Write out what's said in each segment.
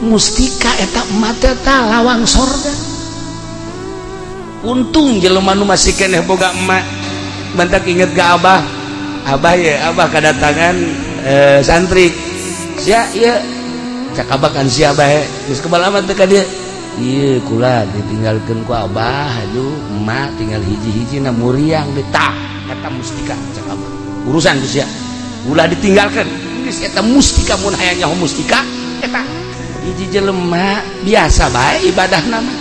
Mustika eta emak teh lawang sorga. Untung jelema nu masih keneh boga emak. Bentak inget ke abah. Abah ya, abah kedatangan santri. Sia ieu cak abah kan sia bae. Geus kebal amat teh ka dieu. Ieu kula ditinggalkeun ku abah aju emak tinggal hiji-hiji na muriang di tah eta mustika cak abah. Urusan ku sia. Ulah ditinggalkeun. Geus eta mustika mun hayang nyaho mustika eta hiji jelema biasa bae ibadahna mah.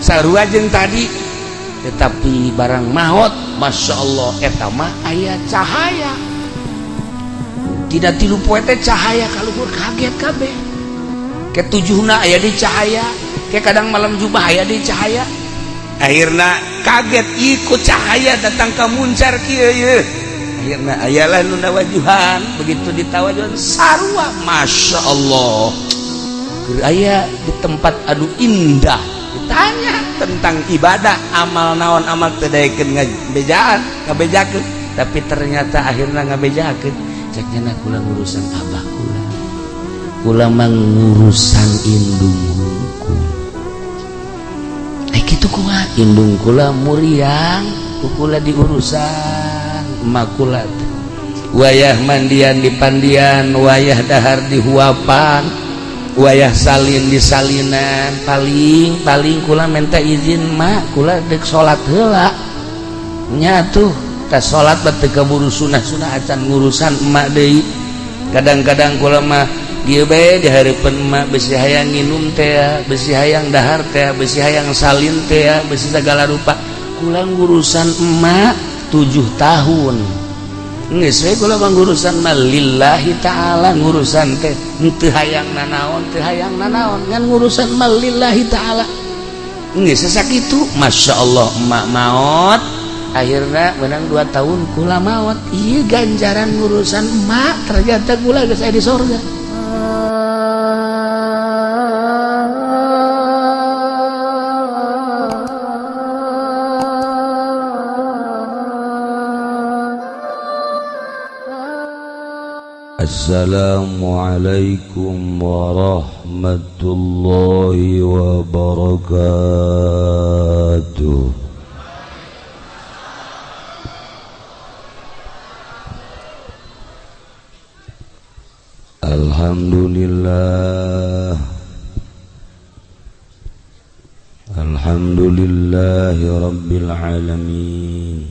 Sarua jeung tadi tetapi barang maot Masya Allah eta mah aya cahaya. Tidak tilu poe teh cahaya kaluhur kaget kabeh. Ketujuhna aya di cahaya, ke kadang malam jubah aya di cahaya. Akhirna kaget ikut cahaya datang ka muncar kieu ye. Akhirna ayalah nu nawajuhan, begitu ditawajuhan sarua Masya Allah. Keur aya di tempat anu indah ditanya tentang ibadah amal naon amal teu daekeun ngabejaan ngabejakeun tapi ternyata akhirna ngabejakeun cek nya kula ngurusan abah kula kula mah ngurusan indung hungkul eh kitu kumaha indung kula muriang ku kula diurusan emak kula teh wayah mandian di pandian wayah dahar di huapan wayah salin di salinan paling paling kula minta izin mak kula dek salat heula nya tuh tah salat mah teu kaburu sunah-sunah acan ngurusan emak deui kadang-kadang kula mah ieu bae di hareupeun emak besi hayang nginum teh besi hayang dahar teh besi hayang salin teh besi segala rupa kula ngurusan emak 7 tahun geus we kula mah ngurusan mah lillahi ta'ala ngurusan teh teu hayang nanaon teu hayang nanaon ngan ngurusan mah lillahi ta'ala geus sakitu Masya Allah emak maot akhirna menang 2 tahun kula maot ieu ganjaran ngurusan emak ternyata kula geus aya di sorga. Assalamualaikum warahmatullahi wabarakatuh. Alhamdulillah, alhamdulillahi rabbil alamin.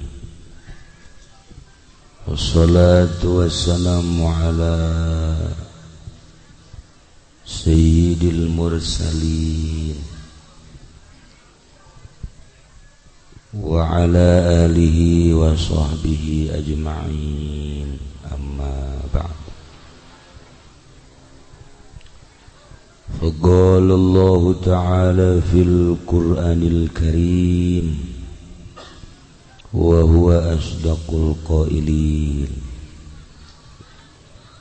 Wassalatu wassalamu ala sayyidil mursalin wa ala alihi wa sahbihi ajma'in. Amma ba'd. Faqala Allah ta'ala fil Qur'anil Karim wa huwa asdaqul qailin.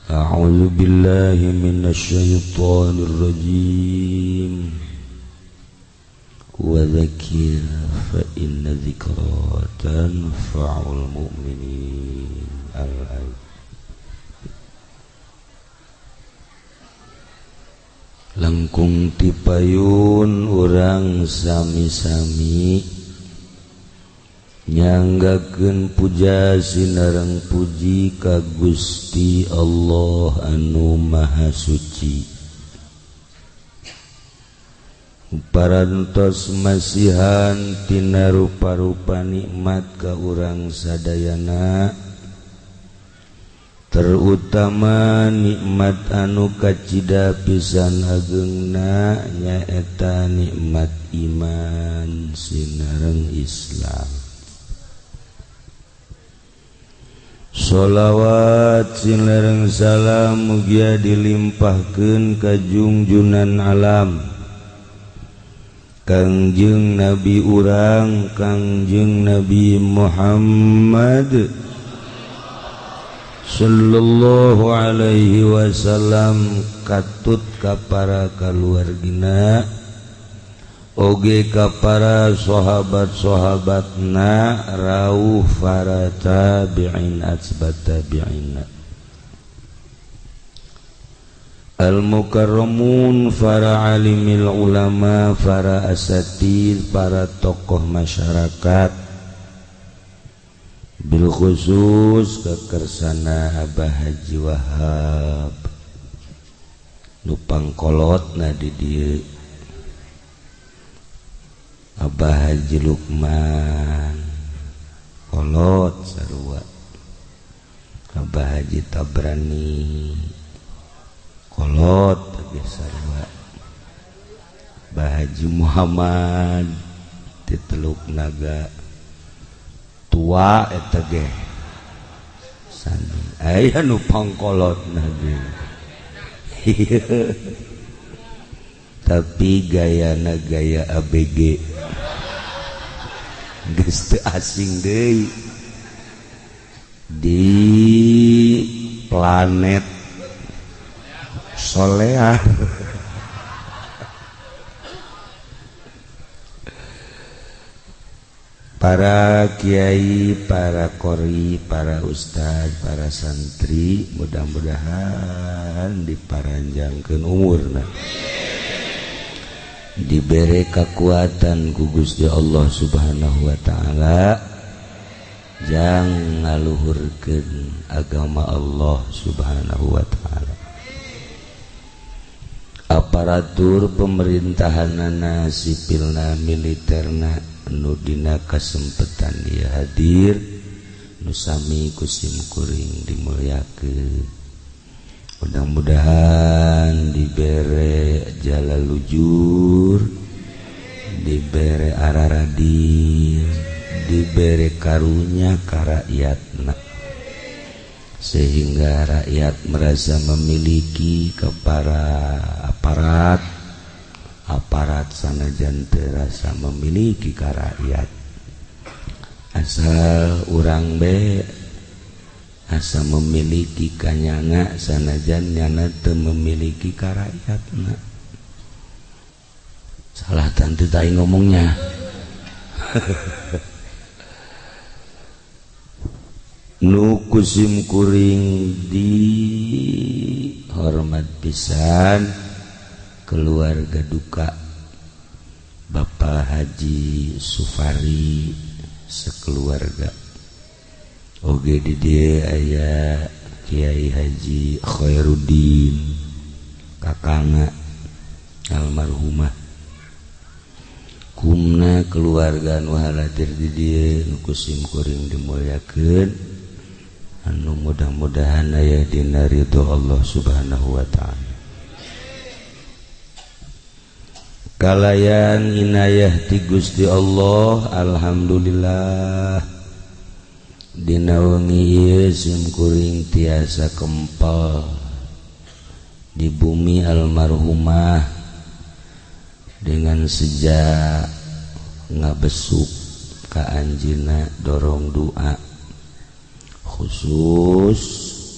A'udzu billahi minasy syaithanir rajim. Wa dzakir fa inna dzikra tanfa'ul mu'minin. Al-ayat. Langkung tipayun urang sami-sami nyanggakeun puja sinareng puji ka Gusti Allah anu Maha Suci. Parantos masihan tina rupa-rupa nikmat ka urang sadayana, terutama nikmat anu kacida pisan ageungna nyaeta nikmat iman sinareng Islam. Sholawat sinareng salam mugia dilimpahkeun ka junjunan alam Kangjeng Nabi urang Kangjeng Nabi Muhammad sallallahu alaihi wasallam katut ka para kaluargina oge ka para sahabat-sahabatna rauh para tabi'in atsbat tabi'in. Al-mukarramun, para alimil ulama, para asatid, para tokoh masyarakat, bil khusus kekersana Abah Haji Wahab nu pangkolot na di dieu, Abah Haji Lukman kolot sarua, Abah Haji Tabrani kolot ge sarua, Abah Haji Muhammad di Teluk Naga tua eta ge sami aya nu pangkolotna ge, tapi gayana gaya ABG geus teu asing deui di planet Solear. Para kiai, para qori, para ustad, para santri, mudah-mudahan diparanjangkeun umurna, dibere kekuatan ku Gusti Allah Subhanahu wa taala jang ngaluhurkeun agama Allah Subhanahu wa taala. Aparatur pemerintahanana, sipilna, militerna nu dina kasempetan ieu hadir, nu sami ku sim kuring dimuliakeun, mudah-mudahan dibere jala lujur, dibere araradil, dibere karunya ka rakyatna, sehingga rakyat merasa memiliki ke para aparat, aparat sanajan terasa memiliki ka rakyat, asal urang be asa memiliki kanyana sanajan nyana teu memiliki ka rakyatna. Salah tante tai ngomongnya. Nu kusim kuring di hormat pisan keluarga duka Bapak Haji Sufari sekeluarga, oge di dieu aya Kiai Haji Khairuddin kakangna almarhumah, kumna keluarga nu haladir di dieu nu kusim kuring dimuliakeun, anu mudah-mudahan aya dina ridho Allah Subhanahu wa taala. Kalayan inayah ti Gusti Allah, alhamdulillah dina wengi ieu sim kuring tiasa kempel di bumi almarhumah dengan sejak ngabesuk ka anjeunna dorong doa khusus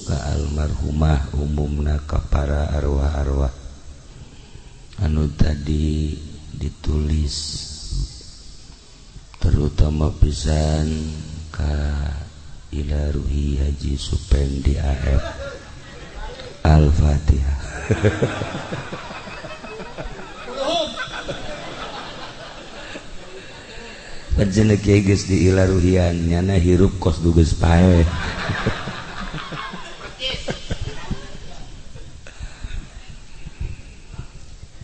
ka almarhumah, umumna ka para arwah-arwah anu tadi ditulis, terutama pisan ka ila ruhi Haji Supendi AF. Al-Fatihah. Panjenengan kiai geus di ila ruhian nyana hirup kos du geus paeh.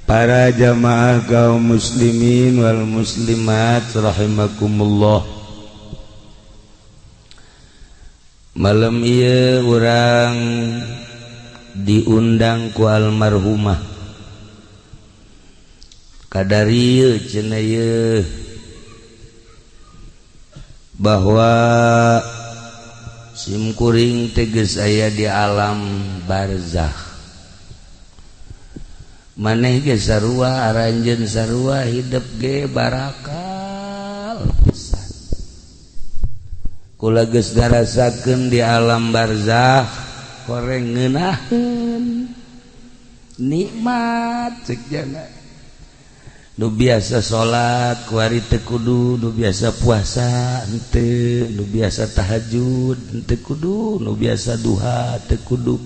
Para jamaah kaum muslimin wal muslimat rahimakumullah, malam ieu urang diundang ku almarhumah kadarieu cenah ieu bahwa sim kuring teh geus aya di alam barzakh. Maneh ge sarua, aranjeun sarua, hidup ge barakal pisan. Kula geus ngarasakeun di alam barzakh koreng ngeunaheun nikmat cek jana. Nu biasa salat kuari teu kudu, nu biasa puasa henteu, nu biasa tahajud henteu kudu, nu biasa duha teu kudu.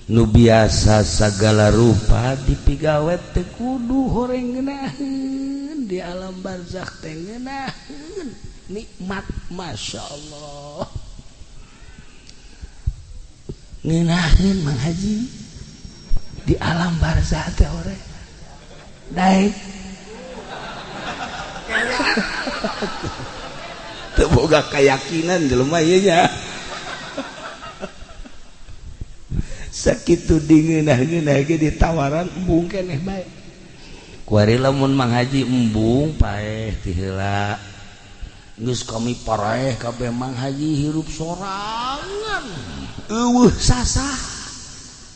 Nu biasa sagala rupa dipigawe teh kudu horeng ngeunaheun di alam barzakh teh ngeunaheun nikmat, Masya Allah. Ngeunaheun Mang Haji di alam barzakh teh horeng daek. Teu boga keyakinan jelema ieu nya. Sakitu dingeunah-ngeunah ge ditawaran embung keneh bae. Kuari lamun Mang Haji embung paeh ti heula. Geus kami paraeh kabeh Mang Haji hirup sorangan. Eueuh sasah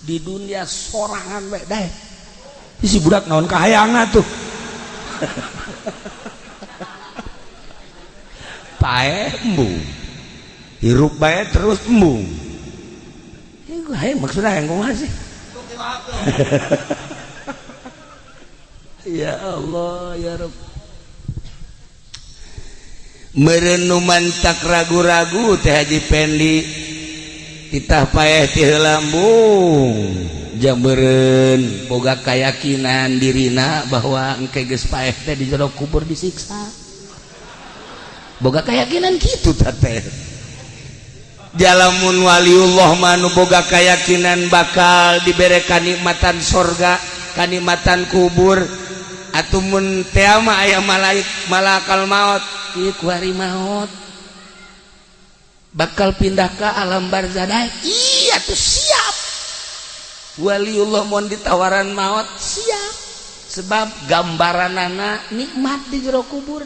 di dunia sorangan bae daek. Si budak naon kahayangna tuh. Paeh embung. Hirup bae terus embung. Hai maksudnya yang kumaha sih? Ya Allah ya Rabb. Merenuman tak ragu-ragu teh Haji Pendi titah paeh ti heula embung jang beureun boga kayakinan dirina bahwa engke geus paeh teh di jero kubur disiksa. Boga keyakinan kitu teh teh. Jalamun waliullah manu boga keyakinan bakal dibere kanikmatan sorga, kanikmatan kubur. Atumun teh mah aya malaik malakal maut, ieu kuari maut bakal pindah ke alam barzah. Iya tuh siap. Waliullah mun ditawaran maut siap. Sebab gambaranana nikmat di jero kubur.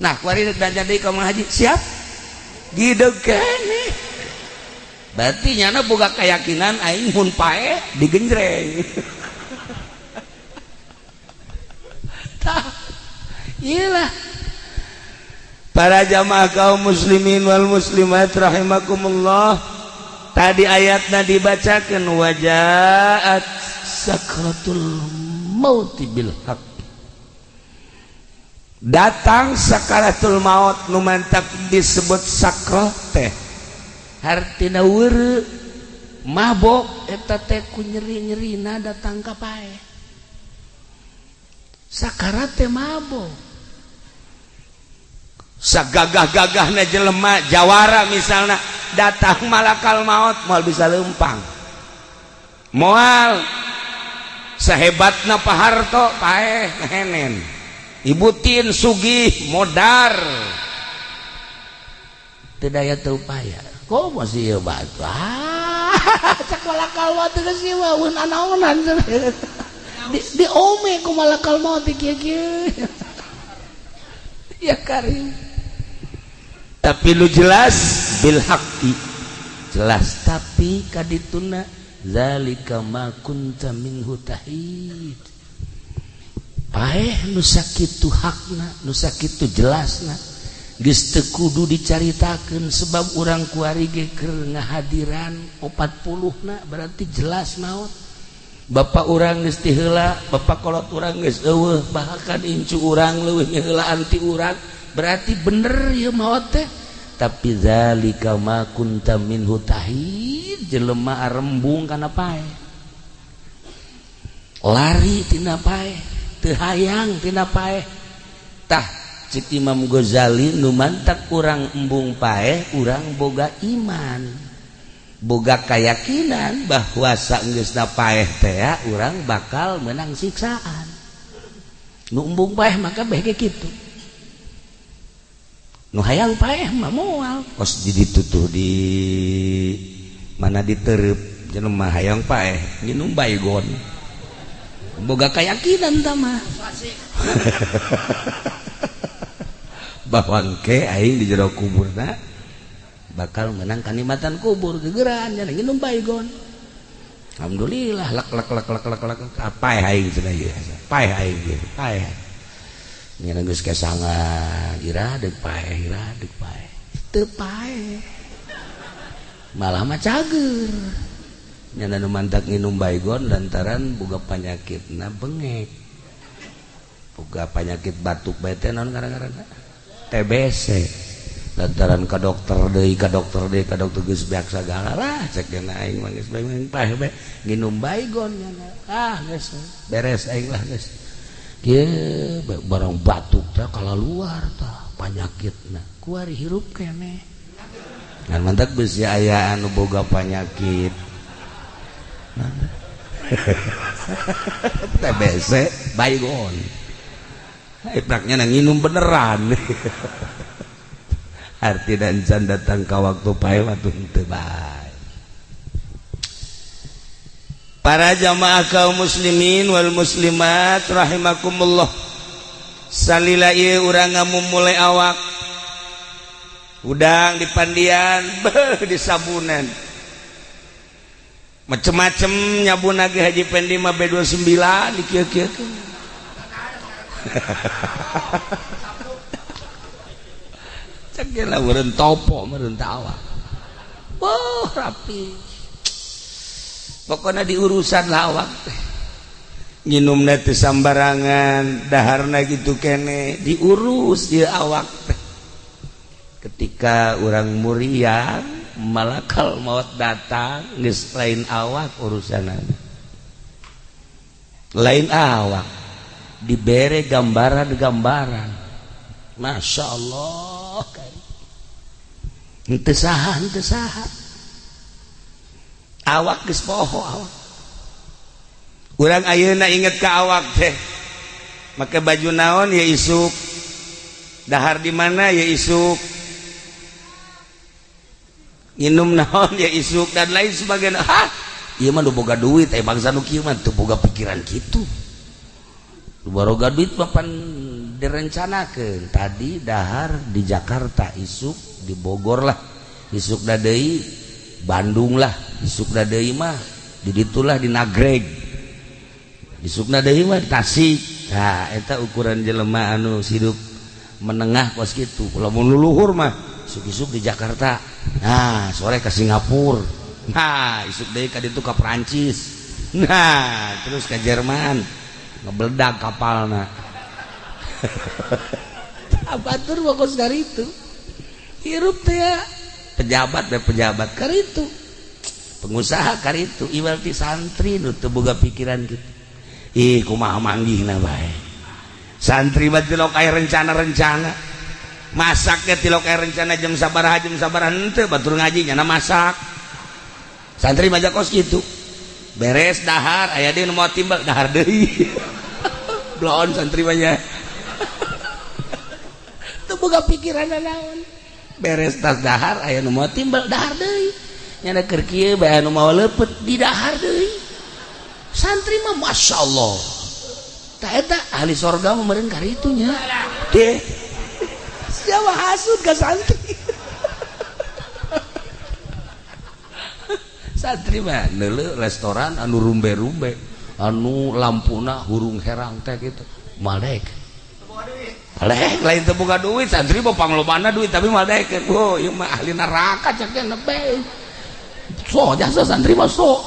Nah, kuari rek belanja deui ka Mang Haji, siap? Gideg keneh. Berarti nyana boga keyakinan aing mun paeh digenjreng. Tah, iyalah. Para jamaah kaum muslimin wal muslimat rahimakumullah. Tadi ayatna dibacakeun wajaat sakratul mauti bil haq. Datang sakaratul maut nu mantak disebut sakroh teh hartina weureu mabok eta teh ku nyeri-nyerina datang ka paeh. Sakarat teh mabok. Sagagah-gagahna jelema jawara misalna datang malakal maut moal bisa lempang. Moal sahebatna Pak Harto paeh ngehenen. Ibu Tin sugih modar teu daya teu upaya. Kok masih ieu batu. Cak malakal maut geus ieu mah eun anaonan. Di ome ku malakal maut kieu-kieu. Ya karim. Tapi lu jelas bil haqqi. Jelas tapi kadituna zalika ma kunta minhu tahid. Paeh nu sakitu hakna, nu sakitu jelasna. Geus teu kudu dicaritakeun sebab urang kuari ge keur ngahadiran 40 na berarti jelas maot. Bapak urang geus ti heula, bapak kolot urang geus eueuh, bahkan incu urang leuwih ngaheulaan ti urang, berarti bener ieu maot teh. Tapi zalika ma kunta minhu tahid, jelema arembung kana paeh. Lari tina paeh, teu hayang tina paeh. Tah cek Imam Ghazali nu mantak urang embung paeh, urang boga iman, boga keyakinan bahwa saenggeusna paeh teh urang bakal menang siksaan. Nu embung paeh maka beh ge kitu. Nu hayang paeh mah moal kos di ditutuh di mana diterep jelema hayang paeh nginum baygon. Boga keyakinan tah mah. Bahwa engke aing di jero kuburna bakal menang kanikmatan kubur gegeran nya nginum baygon. Alhamdulillah lak lak lak lak lak lak paeh aing cenah ieu. Paeh aing ieu, paeh. Nya geus kesangan ira deuk paeh, ira deuk paeh. Teu paeh. Malah mah cager. Nya nu mantak nginum baygon lantaran boga panyakitna bengek. Boga panyakit batuk bae teh naon gara-garana? TBC. Lantaran ka dokter deui ka dokter deui ka dokter geus beak sagala lah cek dina aing mah geus bae paeh bae nginum baygon ah geus beres aing lah geus. Kieu barang batuk teh kalaluar tah panyakitna kuari hirup keneh. Ngan mantak bisi aya anu boga panyakit. TBC baygon. Ipraknya nang nginum beneran. Arti dan can datang ka waktu pae waktu henteu bae. Para jamaah kaum muslimin wal muslimat rahimakumullah. Salila ieu urang ngamumule awak. Udang dipandian, beuh disabunan. Macem-macem nyabun ge Haji Pendi mah B29 di kieu-kieu. Cek lah meureun topo meureun teh awak. Wah, rapi. Pokona diurusan lah awak teh. Nginumna teu sambarangan, daharna kitu kene, diurus ieu awak teh. Ketika urang muriang, malakal maut datang, geus lain awak urusanana. Lain awak dibere gambaran-gambaran. Masya Allah. Henteu saha, henteu saha. Awak geus poho awak. Urang ayeuna inget ka awak teh. Make baju naon ya isuk. Dahar di mana ya isuk. Nginum naon ya isuk dan lain sebagainya. Hah, ieu mah nu boga duit eh bangsa nu kieu mah teu boga pikiran kitu. Nu boga duit mah pan direncanakeun. Tadi dahar di Jakarta, isuk di Bogor lah, isuk deui Bandung lah, isuk deui mah di ditulah di Nagreg, isukna deui mah di Tasik. Nah, eta ukuran jelema anu hidup menengah kos kitu. Lamun luhur mah isuk-isuk di Jakarta, nah sore ke Singapura, nah isuk deui ka ditu ka Perancis, nah terus ke Jerman, ngebeledag kapalna. Abatur mah kos itu hirup teh ya. Pejabat deh pejabat kar itu, pengusaha kar itu, iwal ti santri nu teu boga pikiran gitu. Ih kumaha manggihna bae. Santri mah tilok aya rencana-rencana. Masaknya tilok aya rencana jam sabaraha henteu batur ngaji nyana masak. Santri mah kos kitu. Beres dahar aya deui nu mau timbal dahar deui. Bloon santri mah nya. Teu boga pikiran naon. Beres tas dahar aya nu mau timbal dahar deui. Nyana keur kieu bae anu mau leupeut di dahar deui. Santri mah Masya Allah. Tak eta ahli sorga mah meureun karitu nya. Deh. Siapa hasud ka santri? Santri mah neuleuh restoran anu rumbe-rumbe, anu lampuna hurung herang teh kitu. Malek. Malek lain teu boga duit, santri mah panglobana duit tapi malek. Oh, ieu mah ahli neraka cek teh nebe. So jasa santri mah so.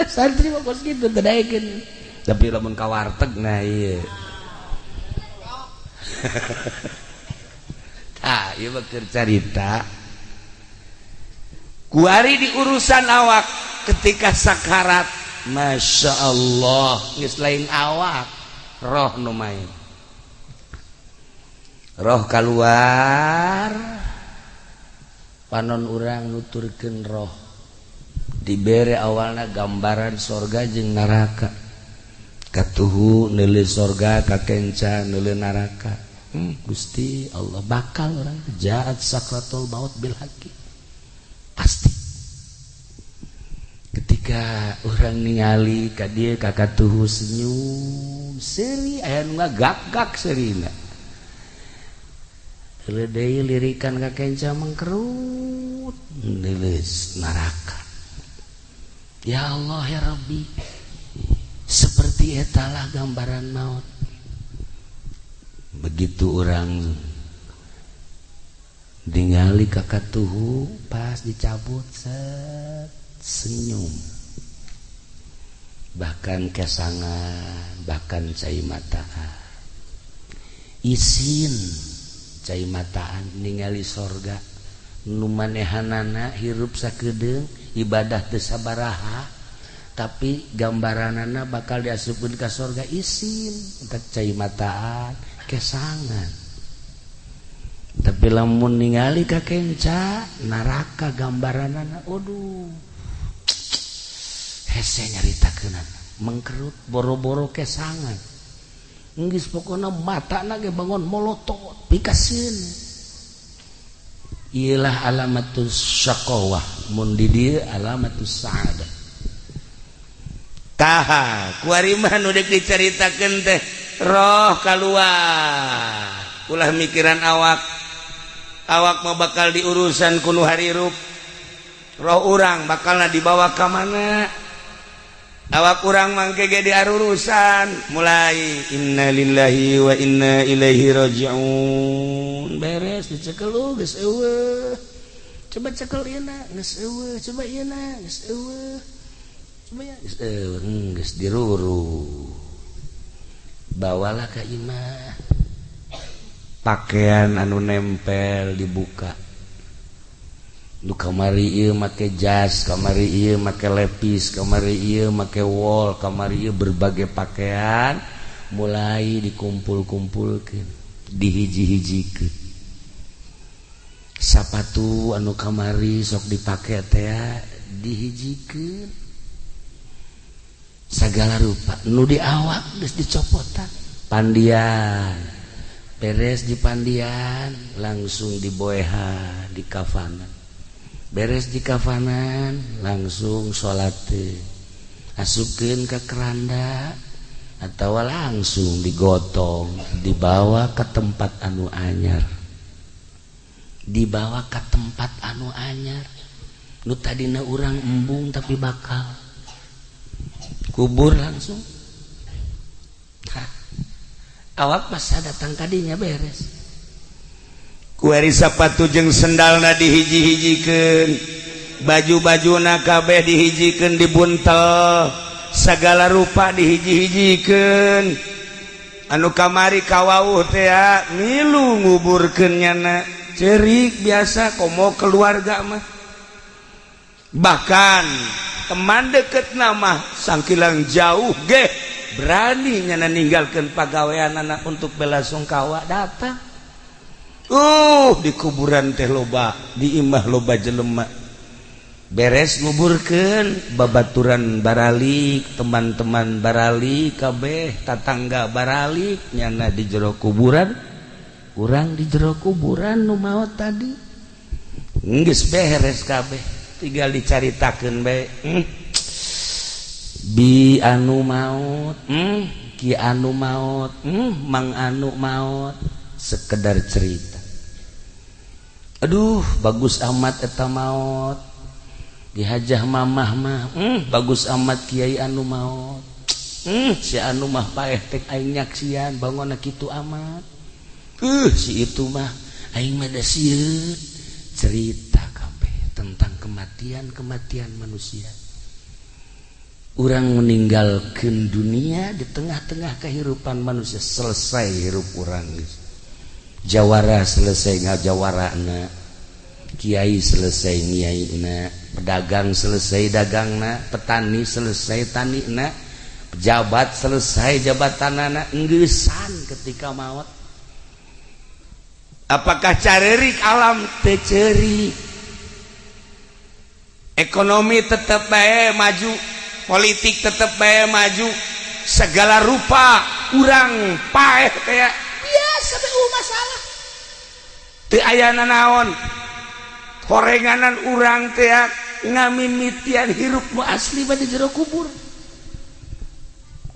Santri mah kos kitu teu daekeun. Tapi lamun ka warteg nah ieu. Tah, ieu mah keur carita. Kuari di urusan awak ketika sakarat, Masya Allah, geus lain awak, roh nu main. Roh keluar, panon urang nuturkeun roh. Dibere awalna gambaran sorga jeung neraka. Katuhu neuleuh sorga, kakenca neuleuh neraka. Gusti Allah bakal orang jaat sakratul maut bil haqi. Pasti. Ketika orang ningali ka dieu ka katuhu senyum, seuri aya nu ngagak-gak seurina. Teu deui lirikan ka kenca mengkerut neuleuh neraka. Ya Allah ya Rabbi, seperti etalah gambaran maut. Begitu orang ningali kakak tuhu pas dicabut set senyum, bahkan kesangan, bahkan cai mata. Isin cai mataan ningali sorga nu manehanana hirup sakedeung, ibadah teu sabaraha, tapi gambaranana bakal diasupkeun ka sorga. Isin eta cai mataan kesangan. Tapi lamun ningali ka kenca neraka gambaranana, aduh, hese nyaritakeunana, mengkerut boro-boro kesangan. Geus pokona matana ge bangun molotot pikaseun. Iyalah alamatus syaqawah, mun di dieu alamatus sa'adah. Tah, kuari mah nu deuk dicaritakeun teh roh kaluar. Ulah mikiran awak. Awak mah bakal diurusan ku nu harirup. Roh urang bakalna dibawa ka mana? Awak urang mangke ge diarurusan. Mulai innalillahi wa inna ilaihi rajiun. Beres dicekel, oh, geus eueuh. Coba cekel ieu na, geus eueuh. Coba ieu na, geus eueuh. Coba ya, geus eueuh. Geus diruru, bawalah ka imah. Pakaian anu nempel dibuka. Nu kamari ieu make jas, kamari ieu make lepis, kamari ieu make wol, kamari ieu berbagai pakaian mulai dikumpul-kumpulkeun, dihiji-hijikeun. Sapatu anu kamari sok dipake teh dihijikeun. Segala rupa nu di awak geus dicopotan. Pandian beres, di pandian langsung diboehan di kafanan. Beres di kafanan langsung salat, asupkeun ke keranda atau langsung digotong, dibawa ke tempat anu anyar, dibawa ke tempat anu anyar nu tadina urang embung tapi bakal kubur langsung. Hah. Awak masa datang kadinya beres. Kuari sapatu jeung sendalna dihiji-hijikeun, baju-bajuna kabeh dihijikeun, dibuntel, segala rupa dihiji-hijikeun. Anu kamari kawauh teh milu nguburkeun nyana, cerik biasa komo keluarga mah, bahkan teman deket nama sangkilang jauh ge berani nyana ninggalkan pagawean anak untuk bela sungkawa datang. Di kuburan teh loba, di imah loba jelema. Beres nguburkeun, babaturan baralik, teman-teman baralik kabeh, tatangga baralik, nyana di jero kuburan, urang di jero kuburan nu maot tadi. Geus beres kabeh, tinggal dicaritakeun bae. Bi anu maut, ki anu maut, mang anu maut, sekedar cerita. Aduh, bagus amat eta maut, dihajah mamah mah. Bagus amat kiai anu maut. Si anu mah paeh tek aing nyaksian bangun kitu amat. Si itu mah aing mah da sieun. Cerita kabeh tentang kematian-kematian manusia. Urang meninggalkan dunia di tengah-tengah kehidupan manusia, selesai hirup urang. Jawara selesai ngajawarana, kiai selesai ngiaina, pedagang selesai dagangna, petani selesai tanina, pejabat selesai jabatanana, enggesan ketika maut. Apakah carerik alam? Teu ceurik. Ekonomi tetap bae maju, politik tetap bae maju, segala rupa urang paeh kayak biasa bae, masalah. Teu aya nanaon horenganan urang teh ngamimitian hirup nu asli mah di jero kubur.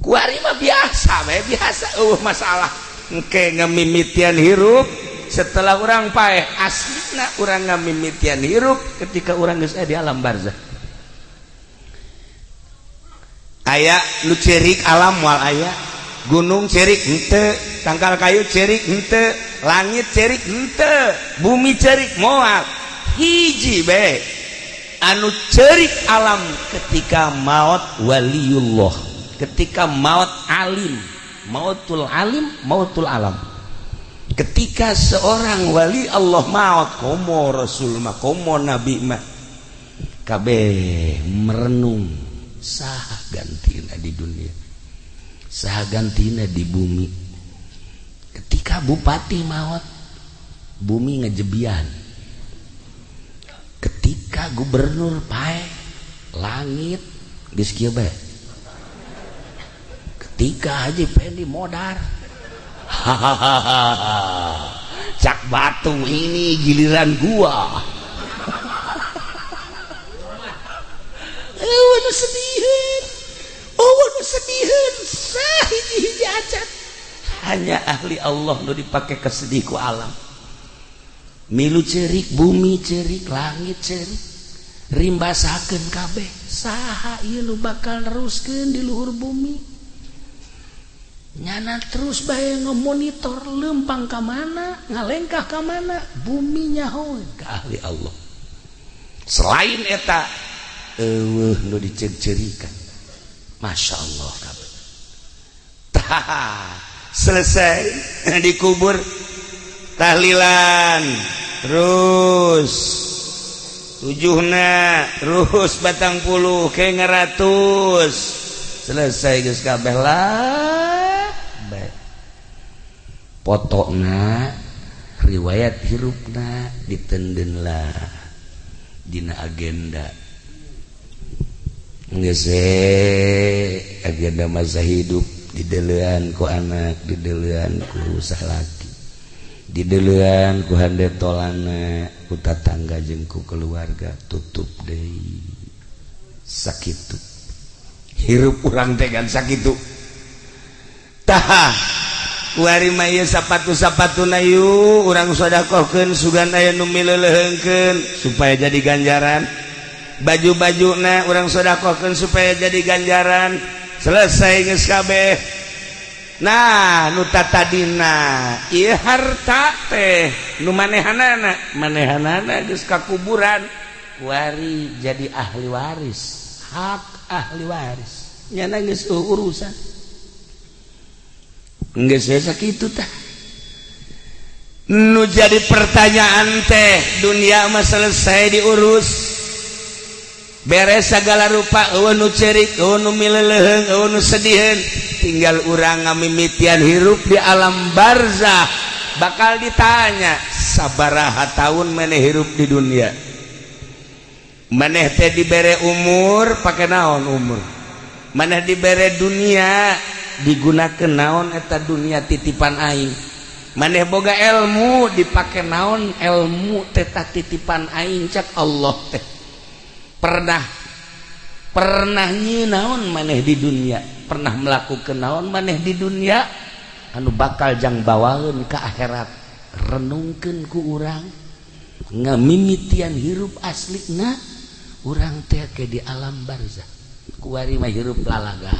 Kuari mah biasa bae, biasa, masalah. Engke ngamimitian hirup setelah urang paeh, aslina urang ngamimitian hirup ketika urang geus di alam barzah. Aya nu cerik alam? Moal aya. Gunung cerik henteu, tangkal kayu cerik henteu, langit cerik henteu, bumi cerik moal. Hiji bae anu cerik alam ketika maut waliullah, ketika maut alim, mautul alim, mautul alam. Ketika seorang wali Allah maut, komo Rasul mah, komo nabi mah, kabeh merenung, saha gantina di dunia, saha gantina di bumi. Ketika bupati maut, bumi ngejebian. Ketika gubernur paeh, langit geus kieu bae. Ketika Haji Pendi modar, hahaha, cak batu, ini giliran gua. Oh, nu sediheun, oh, nu sediheun sahiji-hiji acan. Hanya ahli Allah nu dipake kesedih ku alam. Milu cerik bumi, cerik langit, cerik rimbasakeun kabeh. Saha ieu nu bakal neruskeun di luhur bumi? Nyana terus bae ngemonitor lempang ka mana, ngalengkah ka mana bumi, nyaho ke ahli Allah. Selain eta eueuh nu diceuk-ceurikan. Masya Allah kabeh. Tah, selesai dikubur, tahlilan terus tujuhna, terus 40 ke ngeratus, selesai geus kabeh lah. Potokna, riwayat hirupna ditenden lah dina agenda. Geus agenda masa hidup didelean ku anak, didelean ku salaki, didelean ku hande tolana, ku tatangga jeung ku keluarga. Tutup deui, sakitu hirup urang teh kan, sakitu. Tah, kuari mah ieu sapatu-sapatu na yu urang sodakohkeun, sugan aya nu mileuleheungkeun supaya jadi ganjaran. Baju-baju na urang sodakohkeun supaya jadi ganjaran. Selesai geus kabeh. Nah, nu tadina ieu harta teh nu manehanana, manehanana geus ka kuburan, kuari jadi ahli waris, hak ahli waris nyana geus urusan. Geus sakitu. Tah, nu jadi pertanyaan teh, dunia mah selesai diurus, beres segala rupa, eueuh nu cerik, eueuh nu mileleuheung, eueuh nu sediheun. Tinggal urang ngamimitian hirup di alam barzah. Bakal ditanya, sabaraha tahun maneh hirup di dunia? Maneh teh dibere umur, pake naon umur? Maneh dibere dunia, digunakan naon eta dunia titipan aing? Maneh boga ilmu, dipake naon ilmu teta titipan aing? Cak Allah teh, pernah pernah nyi naon maneh di dunia? Pernah melakukan naon maneh di dunia anu bakal jang bawaeun ke akhirat? Renungkeun ku urang ngamimitian hirup aslina urang teh ke di alam barzah. Kuari mah hirup lalaga,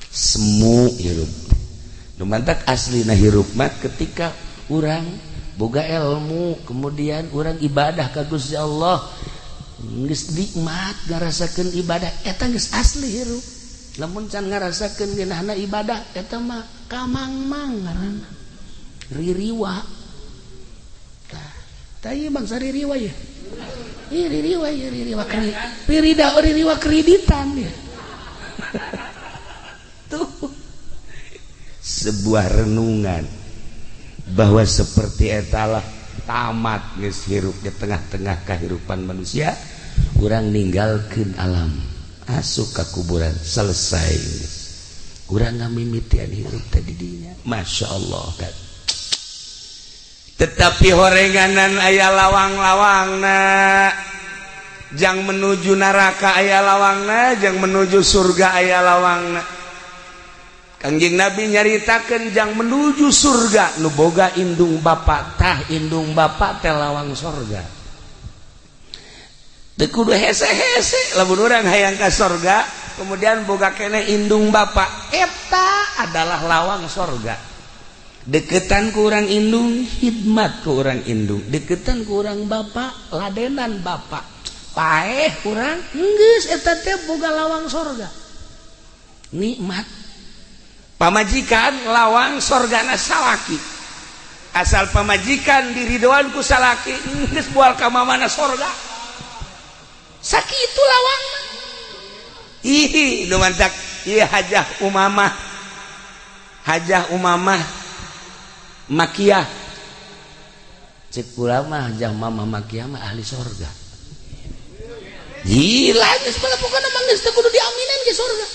semu hirup. Nu mantak aslina hirup mah ketika urang boga ilmu, kemudian urang ibadah ka Gusti Allah, geus nikmat ngarasakeun ibadah, eta geus asli hirup. Lamun can ngarasakeun ngeunahna ibadah, eta mah kamangmang ngaranna, ririwa. Tah, tah, ieu bangsa ririwa ya. Ih, ririwa ya, ririwa kri ririda, ririwa kreditan ya. Tuh, sebuah renungan bahwa seperti etalah tamat geus hirup di tengah-tengah kehidupan manusia. Urang ninggalkeun alam, asup ka kuburan, selesai geus. Urang ngamimitian hirup tadi dinya. Masya Allah kan. Tetapi horenganan aya lawang-lawangna jang menuju neraka, aya lawangna jang menuju surga, aya lawangna. Kangjeng Nabi nyaritakeun jang menuju surga nu boga indung bapak. Tah, indung bapak teh lawang sorga. Teu kudu hese-hese lamun urang hayang ka sorga, kemudian boga keneh indung bapak, eta adalah lawang sorga. Deketan ku urang indung, khidmat ku urang indung. Deketan ku urang bapak, ladenan bapak. Paeh urang geus, eta teh boga lawang sorga, nikmat. Pamajikan lawang sorgana salaki. Asal pamajikan diridoan ku salaki, geus bual ka mana sorga. Sakitu lawang. Ih, nu mantak ieu Hajah Umamah. Hajah Umamah Makiyah. Cek kula mah Hajah Mamah Makiyah mah ahli sorga. Gila, geus pokona mah geus teu kudu diaminan ke sorga.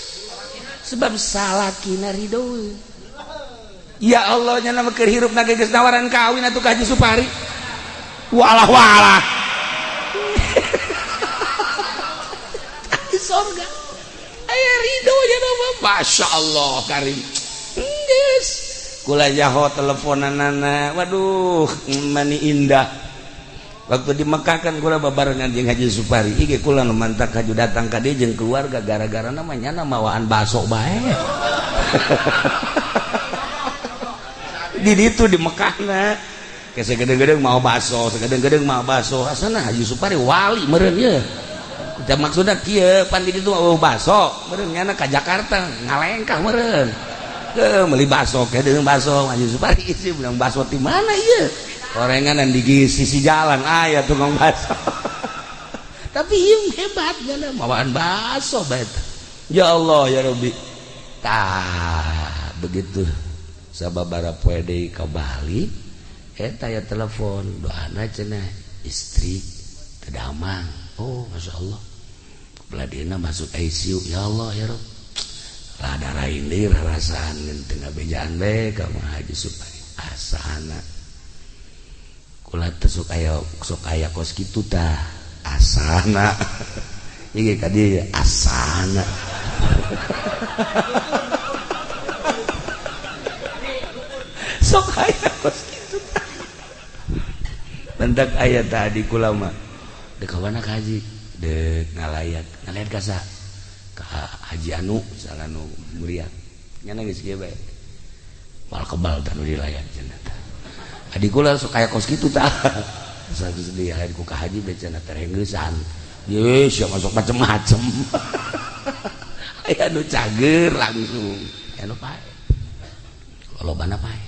Sebab salakina ridho. Ya Allah, nya nama keur hirup na geus nawaran kawin atuh ka Haji Supari. Walah walah. Ahli sorga. Aya ridho nya nama. Masya Allah karim. Geus. Kula jaho teleponanana. Waduh, mani indah. Waktu di Mekah kan kula babarengan jeung Haji Supari. Ieu kula nu mantak haju datang ka dieu jeung keluarga gara-gara namanya mawaan baso bae. Di ditu di Mekahna. Ke segede-gede mau baso, segede-gede mau baso. Asana Haji Supari wali meureun ieu. Da maksudna kieu, pan di ditu eueuh baso, meureun nyana ka Jakarta ngalengkah meureun. Ke meuli baso, ke deung baso Haji Supari sih bilang baso di mana ieu? Orengan di sisi jalan aya tukang baso. Tapi ieu hebat nyana mawaan baso bae. Ya Allah ya Rabbi. Tah begitu sababara poe deui ka Bali eta ya telepon doana cenah istri teu damang. Oh Masya Allah, beladina masuk ICU. Ya Allah ya Rabb, rada rain deui rarasaan teu ngabejaan bae ka Haji Supari. Asana kula teh sok aya kos kitu tah asana. Ieu ka dieu asana. Sok aya kos kitu tah. Bentak aya tadi kula mah dek ka mana ka haji, dek ngalayat ngalayat ka saha? Ka Haji Anu salah nu muriat nya geus kieu bae moal kebal tah nu dilayat cenah tah. Adik kula sok aya kos kitu tah. Geus dilayat ku ka haji bae cenah terenggeusan. Ye sia masuk macem-macem. Aya nu cager langsung, aya nu pae. Lolobana pae.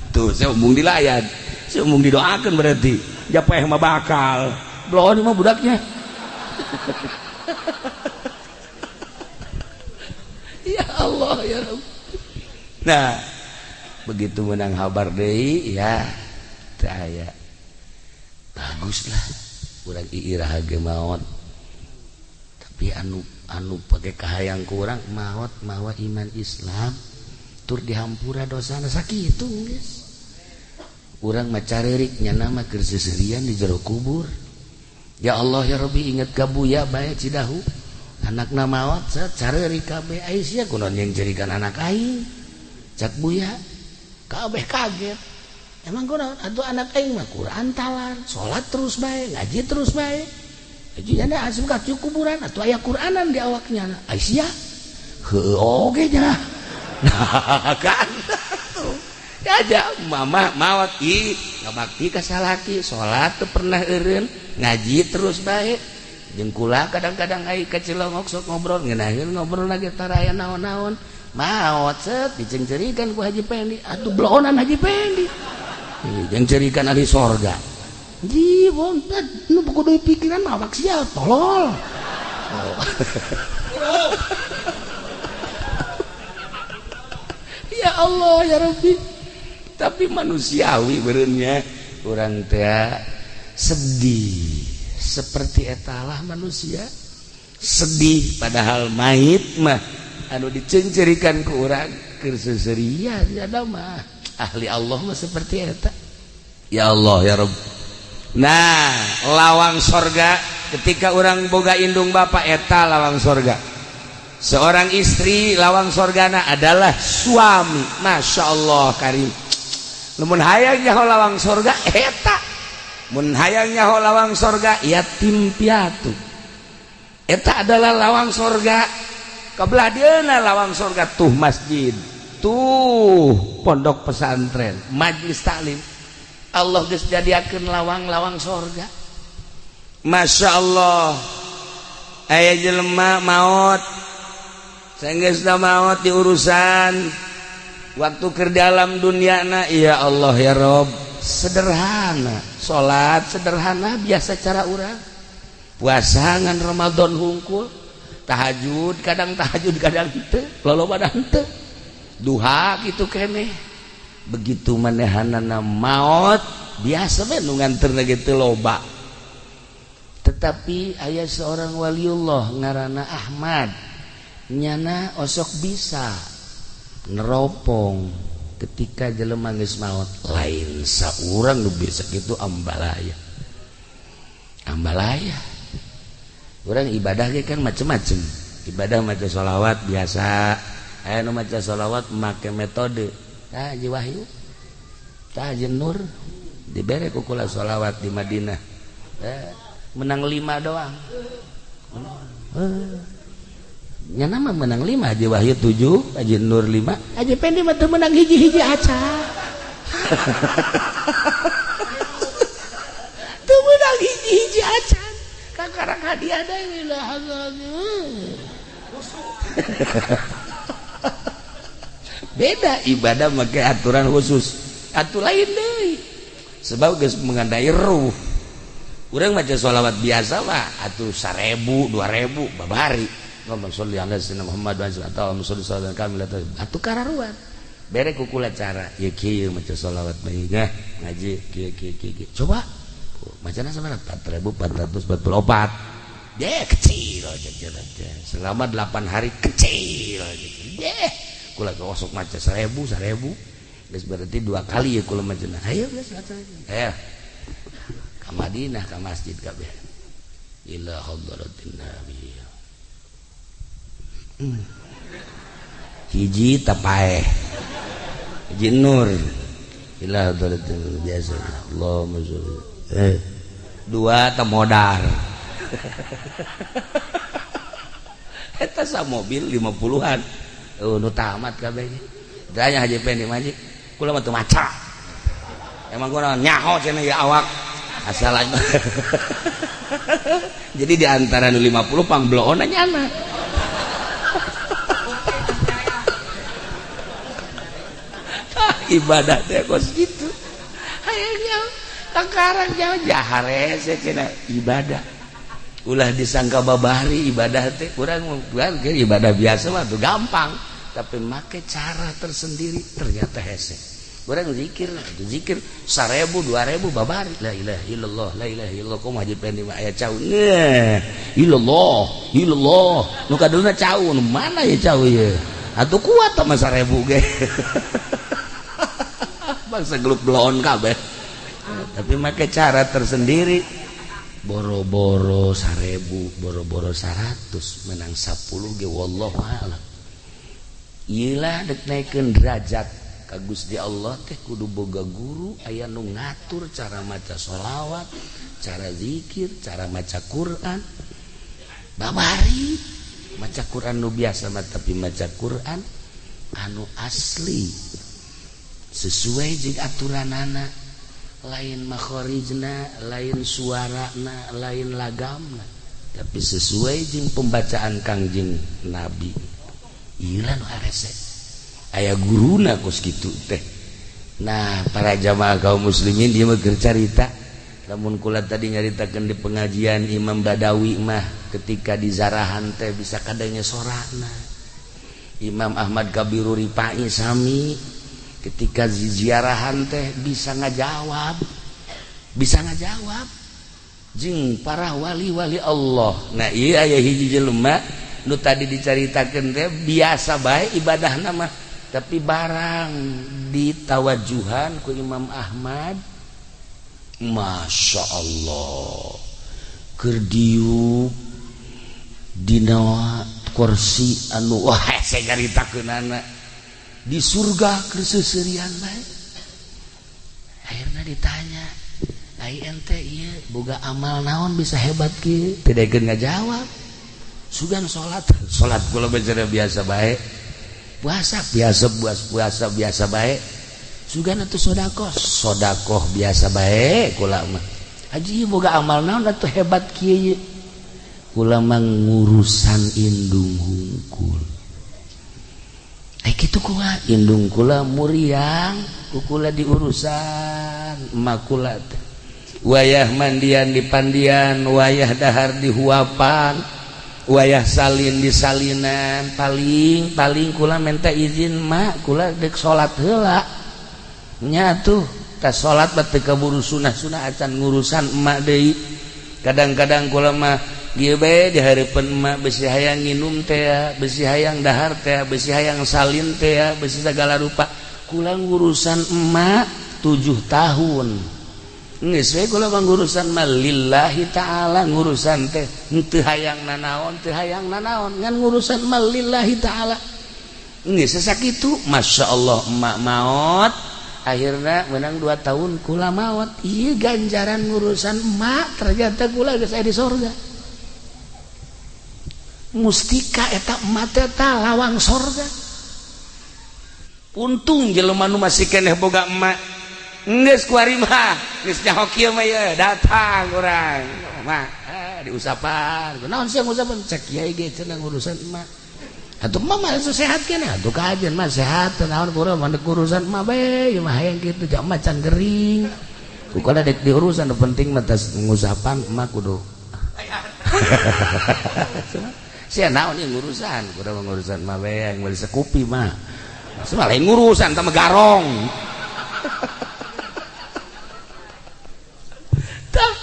Tuh saya umung dilayat, saya umung didoakan berarti. Japaeh mah bakal. Bloon mah budaknya. Ya Allah ya Rabb. Nah, begitu menang habar deui ya teu aya. Baguslah urang iirah ge maot. Tapi anu pake kahayang ku urang maot mawa iman Islam tur dihampura dosana sakitu geus. Urang mah careurik nya mah keur seuseurian di jero kubur. Ya Allah ya Rabbi, inget ka Buya bae Cidahu. Anakna maot careurik kabeh ai sia kunaon yang jerikan anak aing. Cak Buya kabeh kaget. Emang kunaon atuh anak aing mah Quran talar, salat terus bae, ngaji terus bae. Jadi nya asup ka kuburan atuh aya Quranan di awaknya. Ai sia heueuh oge nya. Nah kan. Aja mama maot ih ngabakti ka salaki, salat teu pernah eureun, ngaji terus bae. Jeung kula kadang-kadang ai ka Cilongok sok ngobrol ngeunaheun ngobrol lagi taraya naon-naon. Maot set dicengcerikan ku Haji Pendi. Atuh blohonan Haji Pendi. Jeung cerikan ahli sorga. Ji wonten nu kudu pikiran awak sia tolol. Oh. Ya Allah ya Rabbi. Tapi manusiawi beureunya urang teh sedih. Seperti etalah manusia sedih padahal mayit mah anu dicencerikan ku urang keur seuseurian ada mah ahli Allah mah seperti eta. Ya Allah ya Rabb. Nah, lawang sorga ketika orang boga indung bapak eta lawang sorga. Seorang istri lawang sorgana adalah suami. Masya Allah karim. Lamun hayang nyaho lawang sorga eta. Mun hayang nyaho lawang sorga yatim piatu. Eta adalah lawang sorga. Kebelah dieuna lawang sorga tuh masjid, tuh pondok pesantren, majlis taklim. Allah geus jadiakeun lawang-lawang sorga. Masya Allah. Aya jelema maot. Sanggeusna maot diurusan waktu ke dalam dunia na, ya Allah ya Rob, sederhana salat, sederhana biasa cara urang puasa, ngan Ramadan hungkul, tahajud kadang tahajud kadang henteu, loloba henteu, duha gitu keneh. Begitu manehanana maot biasa we nu nganterna gitu loba. Tetapi aya seorang waliullah ngaranna Ahmad, nyana osok bisa neropong ketika jelema geus maot. Lain saurang nu bisa gitu, ambalaya ambalaya. Urang ibadah ge kan macem-macem ibadah, maca sholawat biasa, aya nu maca sholawat make metode. Tah, Haji Wahyu, tah Haji Nur dibere ku kula sholawat di Madinah, menang 5 doang. Nyana mah menang 5, Haji Wahyu 7, Haji Nur 5, Haji Pendi mah teu menang hiji-hiji aca. Teu menang hiji-hiji acan. Kakarak hadiah deui lah. Beda ibadah make aturan khusus atuh lain deui. Sebab geus mengandai ruh. Urang maca sholawat biasa mah atuh 1000, 2000 babari. Allahumma sholli ala sayyidina Muhammad wa ala sholli salatan kamilatan atuh kararuan. Bere ku kula cara ieu kieu maca sholawat bae ngaji kieu kieu kieu. Coba macana sabaraha? 4444. Deh kecil selama 8 hari kecil. Deh kula osok maca 1000 1000 geus berarti 2 kali ya kula macana. Ayo geus laksanakeun. Ayo ka Madinah ka masjid kabeh. Ila hadratin nabi. Hiji tapaeh. Hiji nur. Ila hadratin biasa. Allahumma sholli. 2 temodar. Eta sa mobil 50-an. Nu tamat kabeh. Tanya Haji Pendi mah, kula mah teu maca. Emang kula nyaho cenah ya awak. Asal aja. Jadi di antara nu 50 pangbloona nyana. Ibadah teh kos kitu. Hayang jauh, kakarang jauh jaharese cenah ibadah. Ulah disangka babari ibadah teh kurang bukan ibadah biasa mah tuh gampang, tapi make cara tersendiri ternyata hese. Urang zikir, zikir 1000 2000 babari la ilaha illallah la ilaha illallah. Kumaha Haji Pendi mah aya cau. Nah, illallah illallah nu kadulna cau nu mana ya cau ieu? Atuh kuat mah 1000 ge. Bangsa geluk bloon kabeh. Tapi make cara tersendiri. Boro-boro 1000, boro-boro 100, menang 10 ge wallahu a'lam. Ieu dek naikeun derajat ka Gusti Allah teh kudu boga guru aya nu ngatur cara maca sholawat, cara zikir, cara maca Quran. Babari maca Quran nu biasa mah, tapi maca Quran anu asli sesuai jeung aturanana, lain makhorijna, lain suarana, lain lagamna, tapi sesuai jeung pembacaan Kangjeng Nabi. Ieu lah nu harese aya guruna kos kitu teh. Nah, para jamaah kaum muslimin, dia mah keur carita. Lamun kula tadi nyaritakeun di pengajian Imam Badawi mah ketika di zarahan teh bisa kadangnya sorana. Imam Ahmad Kabiru Ripai sami ketika ziarahan teh bisa ngajawab, bisa ngajawab jeung para wali-wali Allah. Nah, ieu aya hiji jelema nu tadi dicaritakeun teh biasa bae ibadahna mah, tapi barang ditawajuhan ku Imam Ahmad, Masya Allah, keur diuk dina kursi anu wah hese nyaritakeunana di surga keur seuseurian bae. Akhirna ditanya, ai ente ieu boga amal naon bisa hebat kieu? Teu daekeun ngajawab. Sugan salat, salat kula bicara biasa bae. Puasa biasa, puasa biasa bae. Sugan atuh sedekah, sedekah biasa bae kula mah. Haji boga amal naon atuh hebat kieu? Kula mah ngurusan indung hungkul. Kitu kumaha indung kula muriang ku kula diurusan emak kula teh. Wayah mandian di pandian, wayah dahar di huapan, wayah salin di salinan, paling paling kula minta izin, "Mak, kula dek salat heula." Nya tuh tas salat mah teu kaburu sunah-sunah acan ngurusan emak deui. Kadang-kadang kula mah ieu bae di hareupeun emak, besi hayang nginum teh, besi hayang dahar teh, besi hayang salin teh, besi segala rupa. Kula ngurusan emak 7 tahun. Geus we kula mah ngurusan mah lillahi ta'ala, ngurusan teh henteu hayang nanaon, teu hayang nanaon, ngan ngurusan mah lillahi ta'ala. Geus sakitu, Masya Allah, emak maot, akhirnya menang 2 tahun kula maot. Ieu ganjaran ngurusan emak, ternyata kula geus aya di sorga. Mustika eta emak teh lawang sorga. Untung jelema nu masih keneh boga emak. Geus kuari mah geus nyaho kieu mah ye datang urang mah diusapan. Naon sih ngusapan? Cek kiai ge cenah ngurusan emak. Atuh emak mah sehat keneh, atuh kajen mah sehat, naon kurang mah urusan emak bae, ieu mah hayang kitu jak emak can gering. Kukala dek diurusan, nu penting mah tas ngusapan emak kudu. Sia naon ieu ngurusan, kudu ngurusan emak bae yang meuli sekupi mah. Semua lain ngurusan tah garong. Tah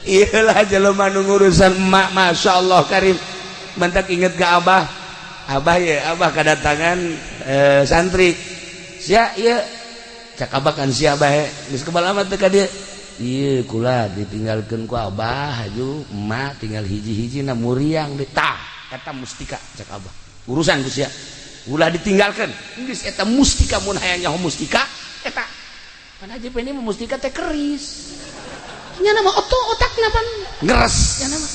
iyalah jelema nu ngurusan emak, Masya Allah karim. Mantak inget ke abah. Abah ya, abah kedatangan santri. Sia ieu cak abah kan sia bae geus kebal amat teh ka dieu. Ieu kula ditinggalkeun ku abah haju emak tinggal hiji-hiji na muriang di tah eta mustika cak abah. Urusan ku sia. Ulah ditinggalkeun. Geus eta mustika mun hayang nyaho mustika eta. Pan aja ini mustika teh keris. Nya nama oto otakna pan ngeres nya nama.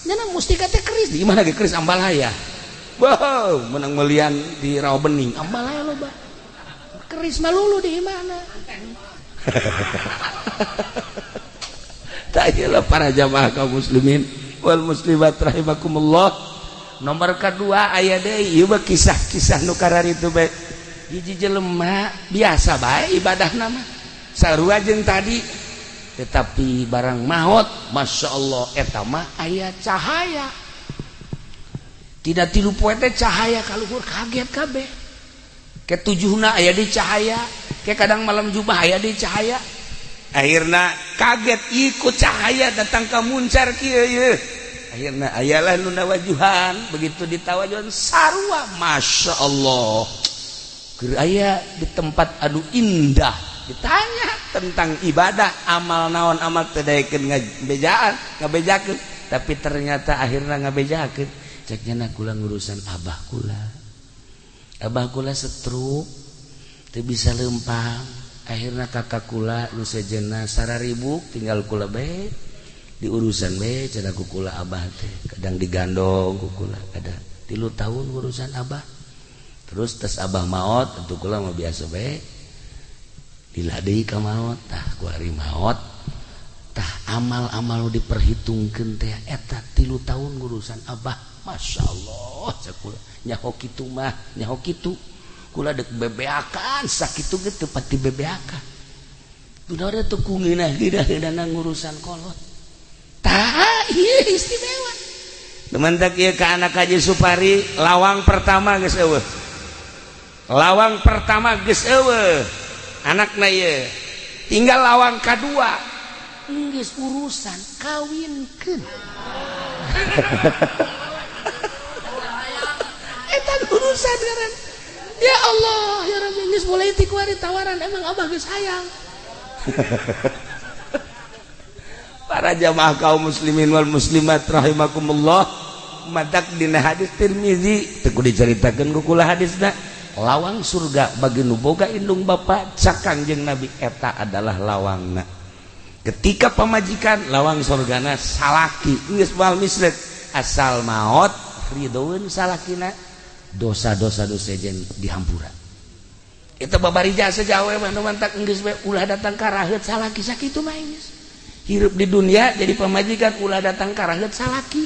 Nya nama mustika teh keris. Di mana ge keris ambalaya? Wow, menang melian di Rawa Bening. Ambalaya loba. Keris malulu di mana? Tak iyalah para jamaah kaum muslimin wal muslimat rahimakumullah. Nomor kedua aya deui ieu mah kisah-kisah nu kararitu bae. Hiji jelema biasa bae ibadahna mah. Sarua jeung tadi, tetapi barang maot, Masya Allah, eta mah aya cahaya. Tidak tilu poe teh cahaya kaluhur, kaget kabeh. Ketujuhna aya di cahaya, ke kadang malam jubah aya di cahaya. Akhirna kaget ikut cahaya datang ke muncar kieu ye. Akhirna ayalah nu nawajuhan, begitu ditawajuhan sarua, Masya Allah. Keur aya di tempat anu indah, ditanya tentang ibadah, amal naon amal teu daekeun ngabejaan, ngabejakeun, tapi ternyata akhirna ngabejakeun. Cek nya kula ngurusan abah kula. Abah kula setruk, teu bisa lempang. Akhirna kakak kula nu sejenna sararibuk tinggal kula bae diurusan bae cenah ku kula abah teh. Kadang digandong ku kula, kadang 3 tahun urusan abah. Terus tes abah maot, tentu kula mah biasa bae. Lila deui ka maot, tah ku ari maot. Tah amal-amal nu diperhitungkeun teh eta 3 tahun ngurusan abah. Masya Allah, cek kula nyaho kitu mah, nyaho kitu. Kula dek bebeakan sakitu ge teu pati bebeakan. Dunawe teu ku ngeunah-ngeunah ngurusan kolot. Tah ieu istimewa. Teman tak ieu ka anak Haji Supari, lawang pertama geus eueuh. Lawang pertama geus eueuh. Anakna ieu. Tinggal lawang kadua. Geus urusan kawinkeun. Eta urusan ngaran. Ya Allah, ya Rabbi, geus mulai ti kuari tawaran emang abah geus hayang. Para jamaah kaum muslimin wal muslimat rahimakumullah, matak dina hadis Tirmizi teu kudu dicaritakeun ku kula hadisna, lawang surga bagi nu boga indung bapa cak Kangjeng Nabi eta adalah lawangna. Ketika pamajikan lawang surgana salaki geus moal mislet asal maot ridhoeun salakina, dosa-dosa nu sejen dihampura. Eta babari jasa jawe mah nu mantak geus we ulah datang ka raheut salaki sakitu mah geus. Hirup di dunia jadi pamajikan ulah datang ka raheut salaki.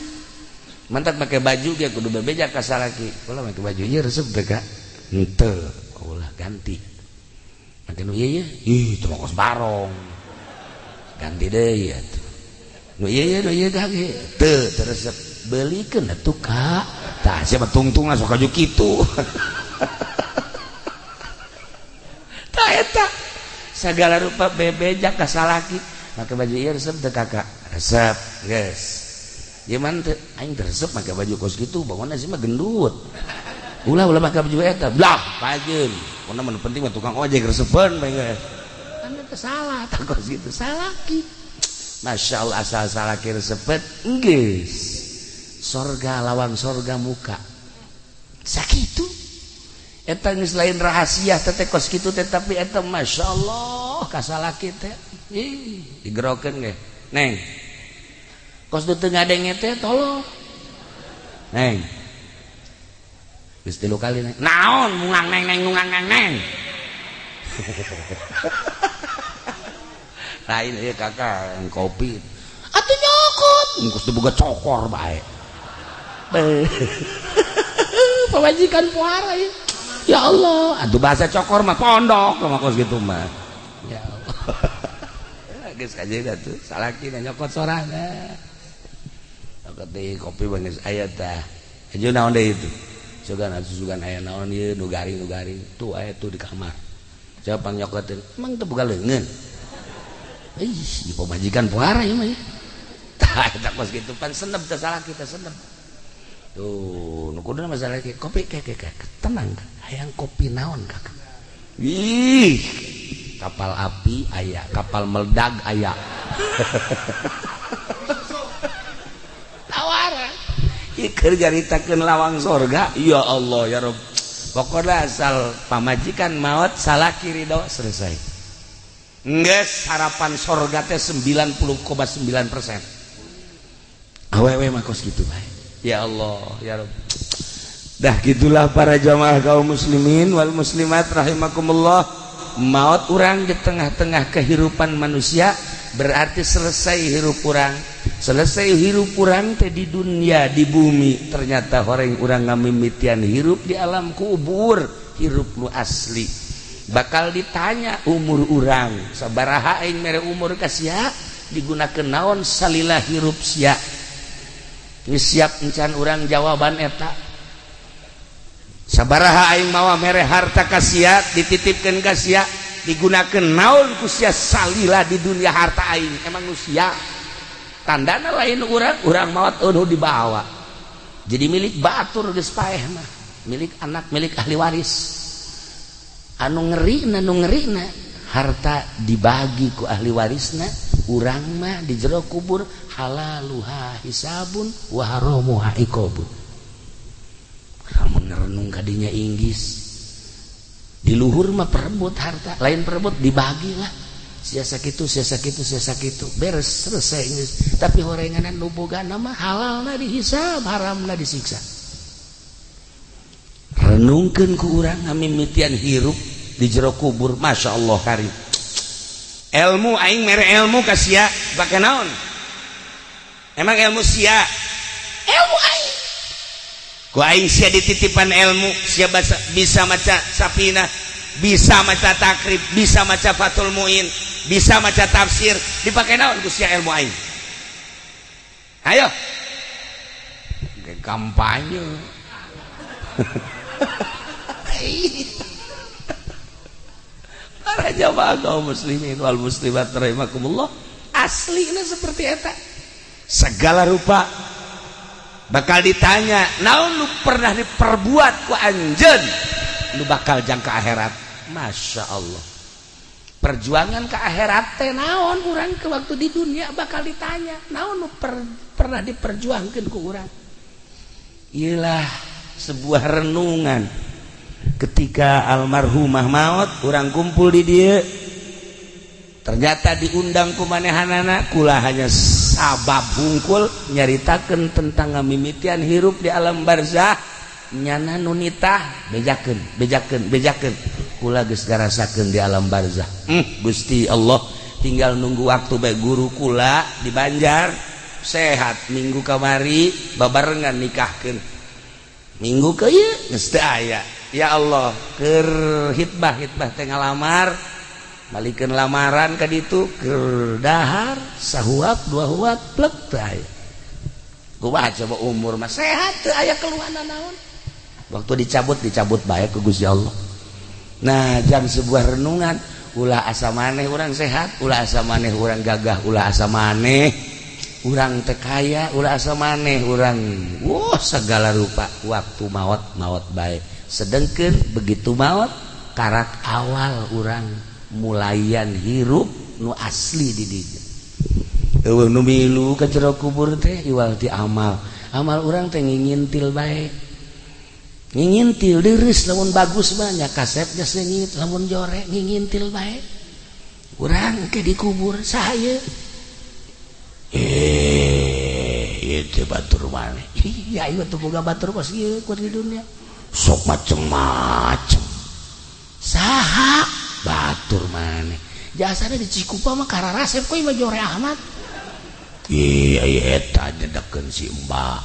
Mantak make baju ge kudu bebeja ka salaki. Ulah make baju ieu resep teh ka. Henteu, ulah, ganti. Make nu ieu ye. Ih, teu kos barong. Ganti deui atuh. Nu ieu ye, nu ieu kage. Teu, teu resep. Beulikeun atuh, Kak. Tah sia mah tungtung sok aju kitu. Tah eta. Sagala rupa bebeja ka salaki. Make baju ieu resep teu, Kakak? Resep, geus. Ieu mah teu, aing teu resep make baju kos kitu, bangunna sih mah gendut. Ulah, ulah make baju eta. Blah, pajeun. Pokona mah nu penting mah tukang ojek resepeun bae geus. Kan eta salah, tah kos kitu salaki. Masya Allah, asal salaki resepet geus. Sorga lawan sorga muka. Sakitu. Eta geus lain rahasia teh kos kitu teh, tapi eta Masya Allah ka salaki teh. Ih, digerokeun ge. Neng. Kos nu teu ngadenge teh tolong. Neng. Geus 3 kali, neng. Naon mungang neng neng nungang neng neng. Lain ieu kakak yang kopi. Atuh nyokot, geus teu boga cokor bae. Pamajikan puara ieu. Ya Allah, atuh bahasa cokor mah pondok mah kos kitu mah. Ya Allah. Geus kajeun atuh salaki nyokot sorangan. Nyokot deui kopi mah geus aya tah. Aju naon deui itu? Sugan atuh sugan aya naon ieu nu garing nu garing. Tuh aya tuh di kamar. Coba pang nyokoteun. Emang teu boga leungeun. Ih, di pamajikan puara ieu mah ya. Tah eta kos kitu pan senep teh salaki teh senep. Tuh, nu kuduna masalah ke kopi ke ke ke tenang, hayang kopi naon, Kakak? Ih, kapal api aya, kapal meledak aya. Tawaran. Ieu keur nyaritakeun lawang sorga, ya Allah ya Rabb. Pokoknya asal pamajikan maot salaki ridho, selesai. Geus harapan sorga teh 90,9%. Awewe mah kos kitu bae. Ya Allah, ya Rabb. Dah gitulah para jamaah kaum muslimin wal muslimat rahimakumullah. Maut urang di tengah-tengah kehidupan manusia berarti selesai hirup urang. Selesai hirup urang teh di dunia, di bumi. Ternyata horeng urang ngamimitian hirup di alam kubur, hirup nu asli. Bakal ditanya umur urang, sabaraha aing mere umur ka sia, digunakeun naon salila hirup sia. Geus siap encan urang jawaban eta? Sabaraha aing mawa mere harta ka sia, dititipkeun ka sia, digunakeun naon ku sia salila di dunia harta aing? Emang nu sia? Tandana lain urang, urang maot eueuh dibawa. Jadi milik batur geus paeh mah, milik anak, milik ahli waris. Anu ngerina, nu ngerina harta dibagi ku ahli warisna, urang mah di jero kubur halaluha hisabun wa haramuha iqabun. Lamun renung kadinya inggis di luhur mah perebut harta, lain perebut, dibagi lah. Sia sakitu, sia sakitu, sia sakitu, beres, selesai geus. Tapi horenganan nu bogana mah halalna dihisab, haramna disiksa. Renungkeun ku urang ngamimitian hirup di jero kubur. Masya Allah karim. Ilmu aing mere ilmu ka sia bake naon? Emang ilmu sia? Ilmu aing ku aing sia dititipan ilmu, sia bisa maca Safinah, bisa maca Takrib, bisa maca Fathul Muin, bisa maca tafsir, dipakai naon ku sia ilmu aing? Ayo kampanye. Para jamaah kaum muslimin wal muslimat rahimakumullah, aslinya seperti eta. Segala rupa bakal ditanya naon lu pernah diperbuat ku anjeun, lu bakal jangka akhirat. Masya Allah, perjuangan ke akhirat teh naon urang ke waktu di dunia bakal ditanya naon lu pernah diperjuangkan ku urang. Iyalah sebuah renungan ketika almarhumah maut, urang kumpul di dia, ternyata diundang ku manehanana, kula hanya sabab hungkul nyaritakeun tentang ngamimitian hirup di alam barzah. Nyana nunitah bejakeun bejakeun bejakeun, kula geus ngarasakeun di alam barzah. Gusti Allah, tinggal nunggu waktu bae. Guru kula di Banjar sehat minggu kamari, babarengan nikahkeun minggu ke ieu geus teu aya. Ya Allah, keur hitbah hitbah teh ngalamar, balikeun lamaran ka ditu, keur dahar sahuap dua huap plek teu aya. Kumaha coba, umur mah sehat, teu aya keluhan naon. Waktu dicabut, dicabut bae ku Gusti Allah. Nah, jam sebuah renungan, ulah asa maneh urang sehat, ulah asa maneh urang gagah, ulah asa maneh urang teu kaya, ulah asa maneh urang wah segala rupa. Waktu maut, maut bae. Sedengkeun begitu maut, karak awal urang mulayan hirup nu asli di dinya. Euweuh nu milu ka jero kubur teh iwal ti amal. Amal urang teh ngingintil bae, ngingintil deres. Lamun bagus banyak kasepnya seungit, lamun jorek ngingintil bae. Urang ke dikubur saya, eh, itu batur maneh. Iya, ieu tuh boga batur kos ieu ku di dunia sok macem-macem. Saha batur maneh? Jasana di Cikupa mah kararasep kok mah jore amat. Iya iya, eta nyedakeun si Mbak,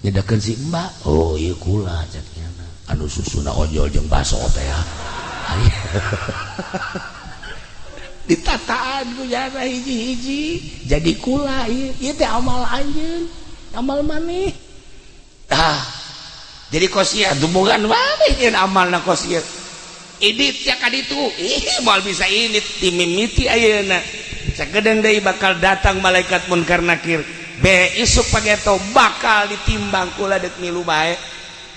nyedakeun si Mbak. Oh iya, kula cek nyana anu susuna ojol jeung baso teh ya. Ditataan ku jana hiji-hiji jadi kula. Ieu ieu teh amal anjeun, amal maneh. Ah, jadi kos ieu dumungan maneh nyeun amalna kos ieu. Idit ya ka ditu, ih, moal bisa ini ti mimiti ayeuna. Sakedeung deui bakal datang malaikat munkar nakir. Be isuk pageto bakal ditimbang, kula dek milu bae.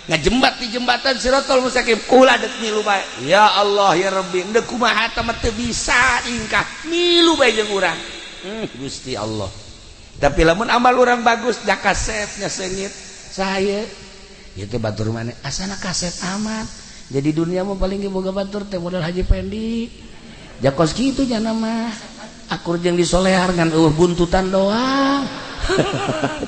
Ngajembat di jembatan Sirotol Mustaqim, kula dek milu bae. Ya Allah ya Rabbi, deuk kumaha teh mah teu bisa ingkah, milu bae jeung urang. Gusti Allah. Tapi lamun amal urang bagus, da kasepnya seungit. Saya itu batur maneh asana kasep amat. Jadi dunia mah paling ge boga batur teh modal Haji Pendi. Jakos kitu nya mah. Akur jeung disolehar ngan eueuh buntutan doang.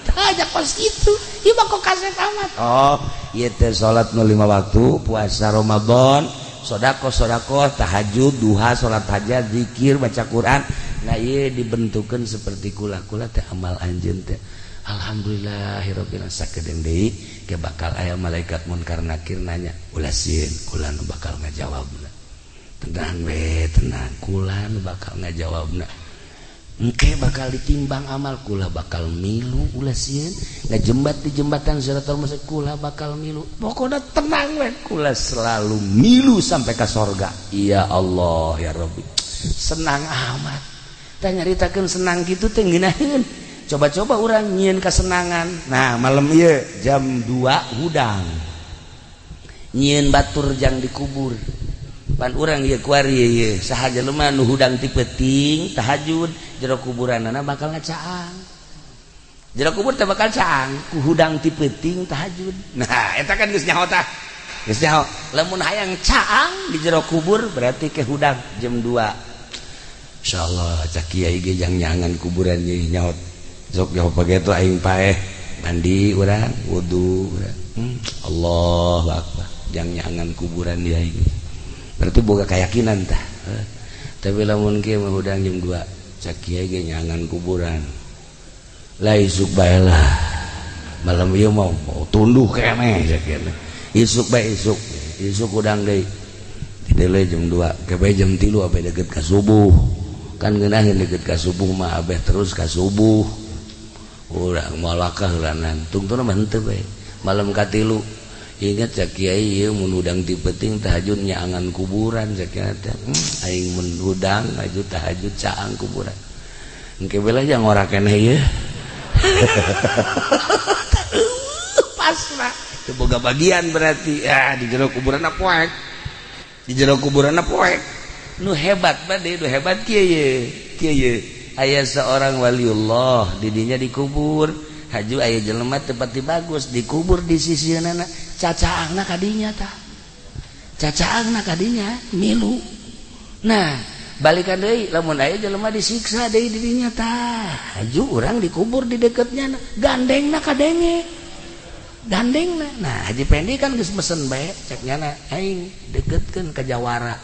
Tah, jakos kitu. Ieu mah kok kasep amat. Oh, ieu teh salat nu lima waktu, puasa Ramadan, sedekah sedekah, tahajud, duha, salat hajat, zikir, baca Quran. Nah, ieu dibentukeun seperti kula-kula teh amal anjeun teh. Alhamdulillahirabbil alamin. Sakedeung deui ke bakal aya malaikat munkar nakir nanya, ulah sieun, kula nu bakal ngajawabna. Tenang we, tenang, kula nu bakal ngajawabna. Engke bakal ditimbang amal, kula bakal milu, ulah sieun. Ngajembat di jembatan Siratal Mustaqim, kula bakal milu. Pokoknya tenang we, kula selalu milu sampai ke sorga. Ya Allah ya Rabbi, senang amat. Tah, nyaritakeun senang gitu teh ngeunaheun. Coba-coba orang nyieun kesenangan. Nah, malam ieu jam 2 hudang nyieun batur jang dikubur. Pan urang ieu kuari ieu saha jelema nu hudang ti peuting tahajud, jero kuburanana bakal ngacaang. Jero kubur teh bakal caang ku hudang ti peuting tahajud. Nah, eta kan geus nyaho tah, geus nyaho. Lamun hayang caang di jero kubur berarti ke hudang jam 2. Insyaallah cak kiai ge jang nyangan kuburan ye nyaho. Sok jauh pageto aing paeh, mandi urang, wudu urang. Allahu akbar, jang nyangan kuburan dia ini berarti boga keyakinan tah. Tapi lamun kieu mah hudang jam 2, cak kiai ge nyangan kuburan lah, isuk bae lah. Malam ieu mau mau tunduh keneh cak kiai, isuk bae, isuk isuk hudang deui. Tidele jam 2 ke bae jam 3 abeh deket ka subuh kan ngeunaheun. Deket ka subuh mah abeh terus ka subuh urang malakah heulanan tungtuna mah henteu bae. Malam katilu ingat, cak kiai ieu mun hudang ti peuting tahajud nyaangan kuburan. Cak kiai teh, aing mun hudang aju tahajud caang kuburan. Engke bela jang ora keneh ieu pasrah teu boga bagian berarti ya di jero kuburan poek, di jero kuburan poek. Nu hebat bade, nu hebat kieu ye, kieu ye. Aya seorang waliullah didinya dikubur, haju aya jelema teu pati bagus dikubur di sisieunana, cacaangna kadinya tah, cacaangna kadinya milu. Nah, balikan deui, lamun aya jelema disiksa deui didinya tah, haju urang dikubur di deketnya, gandengna kadenge, gandengna. Nah, Haji Pendi kan geus mesen bae, cek nyana aing deketkeun ka jawara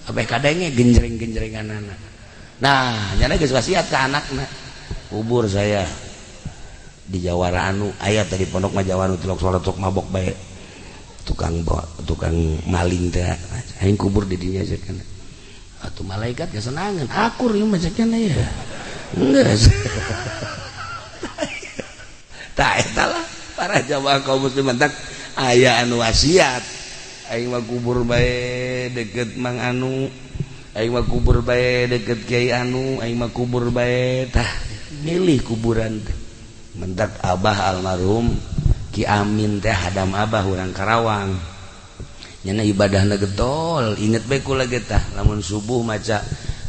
abeh kadenge genjreng-genjrenganana. Nah, nyana geus wasiat ke anakna, kubur saya di jawara anu aya tadi pondok mah, jawara tilok salat sok mabok bae. Tukang bawa, tukang maling teh aing kubur di dinya cek kana. Atuh malaikat kesenangan akur ieu mah cek kana ya. Geus. Tah eta lah para jamaah kaum muslimin, tak aya anu wasiat, aing mah kubur bae deket Mang Anu, aing mah kubur bae deket Kiai Anu, aing mah kubur bae. Tah, milih kuburan teh. Mentak abah almarhum Ki Amin teh, hadam abah urang Karawang, nyana ibadahna getol. Inget bae kula ge tah, lamun subuh maca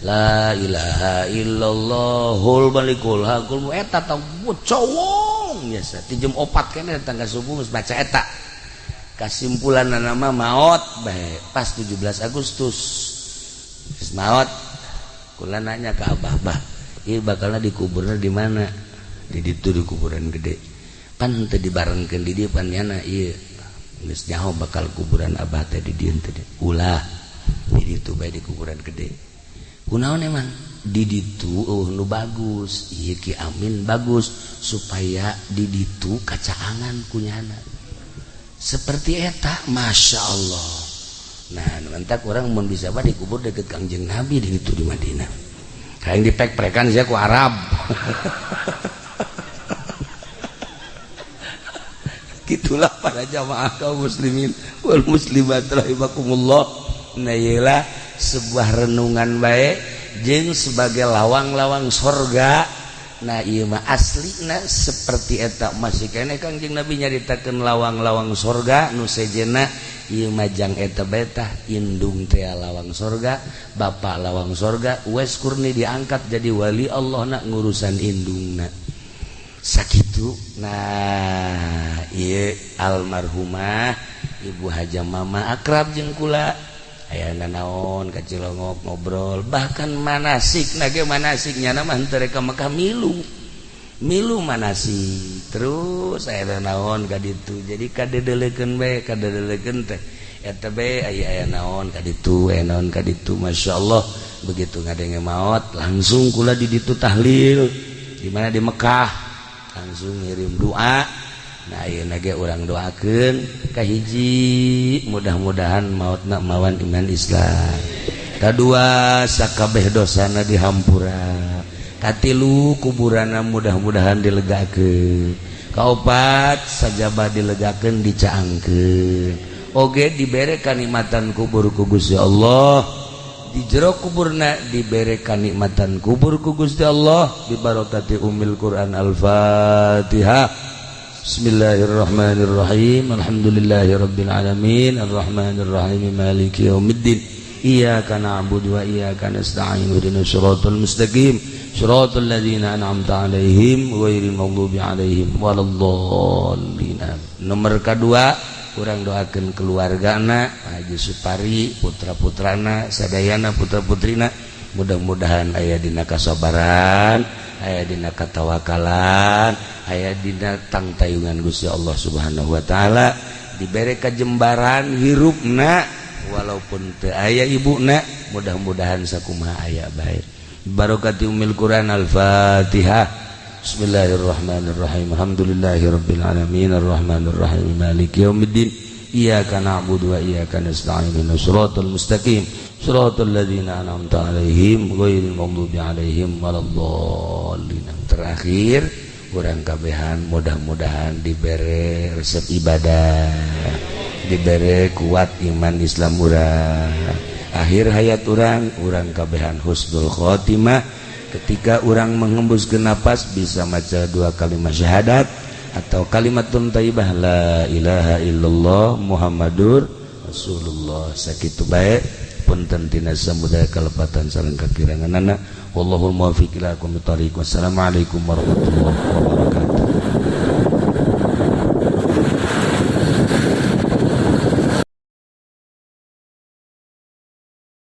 la ilaha illallahul malikul hakul, eta tah cowong biasa ti jam 4 kene datang ka subuh geus baca eta. Kasimpulan nama maot bae pas 17 Agustus. Geus maot, kula nanya ke abah, "Bah, ieu bakalna dikuburna di mana?" "Di ditu, di kuburan gede." Pan teu dibarengkeun di dieu, pan nyana ieu geus nyaho bakal kuburan abah teh di dieu teh. Ulah di ditu bae, di kuburan gede. Kunaon emang di ditu? Oh, nu bagus ieu Ki Amin, bagus supaya di ditu kacaangan kunyana seperti eta. Masya Allah. Nah, mantak orang mun bisa mah dikubur deket Kangjeng Nabi di ditu, di Madinah. Kayak dipek-prekan sia ku Arab. Gitulah para jamaah kaum muslimin wal muslimat rahimakumullah. Nah, iyalah sebuah renungan baik jeung sebagai lawang-lawang sorga. Nah, ieu mah aslina seperti eta, masih keneh Kangjeng Nabi nyaritakeun lawang-lawang sorga nu sejenna. Ieu mah jang eta bae tah, indung teh lawang sorga, bapak lawang sorga. Uwais Qurni diangkat jadi wali Allah na ngurusan indungna sakitu. Nah, ieu almarhumah Ibu Haja Mama akrab jeung kula, aya naon ka Cilongok ngobrol, bahkan manasik nage manasik nyana mah henteu rek ka Mekah, milu milu manasik terus aya naon ka ditu. Jadi kadedelekeun bae, kadedelekeun teh eta bae, aya aya naon ka ditu, aya naon ka ditu. Masyaallah, begitu ngadenge maot langsung kula di ditu tahlil di mana, di Mekah, langsung ngirim doa. Nah, ayeuna ge urang doakeun, kahiji mudah-mudahan mautna mawan iman Islam, kadua sakabeh dosana dihampura, katilu kuburanna mudah-mudahan dilegakeun, kaopat sajaba dilegakeun, dicaangkeun oge, dibere kanikmatan kubur ku Gusti Allah, di jero kuburna dibere kanikmatan kubur ku Gusti Allah, bibarokati umil Quran. Al-Fatihah. Bismillahirrahmanirrahim. Alhamdulillahirabbil alamin, arrahmanirrahim, maliki yaumiddin. Iyyaka na'budu wa iyyaka nasta'in, ihdinas siratal mustaqim, siratal ladzina an'amta 'alaihim ghairil maghdubi 'alaihim waladdallin. Nomor kedua, kurang doakan keluargana Haji Supari, putra-putrana sadayana, putra-putrina, mudah-mudahan aya dina kasabaran, aya dina katawakalan, aya dina tangtayungan Gusti Allah Subhanahu wa taala, dibere kajembaran hirupna walaupun teu aya ibuna, mudah-mudahan sakumaha aya bae, barokati umil Quran. Al-Fatihah. Bismillahirrahmanirrahim. Alhamdulillahirabbil alamin, arrahmanirrahim, maliki yaumiddin. Iyyaka na'budu wa iyyaka nasta'in, ihdinas siratal mustaqim, siratal ladzina an'amta 'alaihim ghairil maghdubi 'alaihim waladdallin. Terakhir, urang kabehan mudah-mudahan dibere resep ibadah, dibere kuat iman Islam urang, akhir hayat urang, urang kabehan husnul khotimah, ketika orang menghembuskan napas bisa maca dua kalimat syahadat atau kalimat thayyibah, la ilaha illallah Muhammadur Rasulullah. Sakitu bae, punten tina samudaya kalepatan sareng kakiranganana. Wallahul muwaffiq ila aqwamit thariq. Wassalamualaikum warahmatullahi wabarakatuh.